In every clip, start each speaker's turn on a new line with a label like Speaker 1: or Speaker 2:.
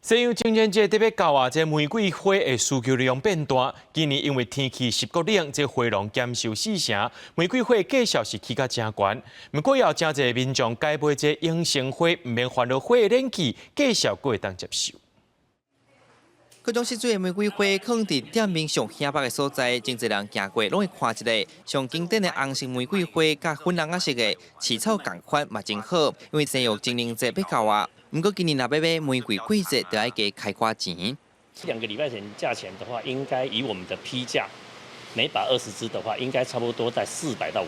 Speaker 1: 西洋情人節特別到啊，這玫瑰花的需求量變大。今年因為天氣濕閣冷，這花農減收四成，玫瑰花價數是起甲誠懸。毋過也有誠濟民眾改買這永生花，毋免煩惱花的冷氣，價數閣會當接受。
Speaker 2: 各種色水的玫瑰花，囥佇店面上顯目的所在，真濟人行過攏會看一下。上經典的紅色玫瑰花，佮粉紅仔色的飼草仝款嘛真好，因為西洋情人節欲到啊。毋過今年若欲買玫瑰過節，就愛加開寡錢。
Speaker 3: 2個禮拜前價錢的話，應該以我們的批價，每把20支的話，應該差不多在400到500。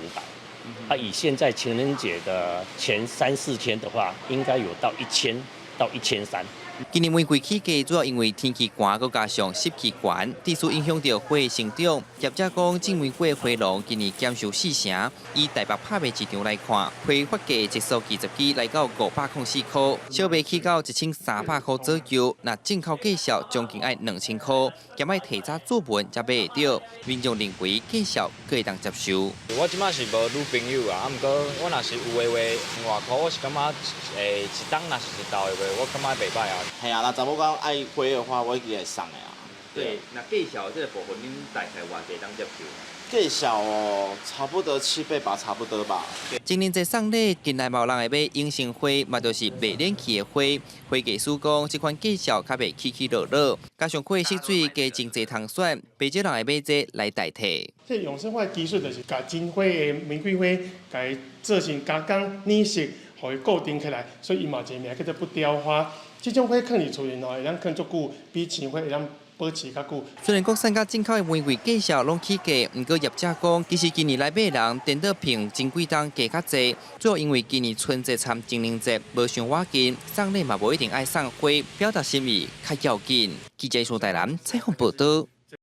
Speaker 3: 啊，以現在情人節的前三四天的話，應該有到1000到1300。
Speaker 2: 今年玫瑰起價主要因為天氣寒，閣加上濕氣懸，致使影響著花生長。業者講，種玫瑰花農今年減收四成。以台北拍賣市場來看，批發價一束20支來到504塊，小賣起到1300塊左右。若進口價數將近愛2000塊，兼愛提早注文才買會著。民眾認為價數閣會當接受。
Speaker 4: 我這馬是無女朋友啊，啊毋過我若是有的話，2外塊，我是感覺一冬若是一道的話，我感覺袂䆀啊。
Speaker 5: 係啊，若查某講愛花的話，我一定會送的啊。
Speaker 2: 對，若價數這個部分，恁大概偌濟當接受？
Speaker 5: 價數哦，差不多七八百，差不多吧。
Speaker 2: 情人節送禮，近來嘛有人會買永生花，嘛就是袂冷氣的花。花藝師講，這款價數較袂起起落落，加上花色水加真濟通選，袂少人會買這來代替。
Speaker 6: 這永生花的技術就是共真花的玫瑰花，共伊做成加工染色，予伊固定起來，所以伊嘛有一個名叫做不凋花。這種花囥佇厝裡頭會當囥足久，比鮮花會當保持較久。
Speaker 2: 雖然國產佮進口的玫瑰價數攏起價，毋過業者講，其實今年來買人顛倒比前幾冬加較濟，主要因為今年春節摻情人節無傷倚近，送禮嘛無一定愛送花，表達心意較要緊。記者蘇台南採訪報導。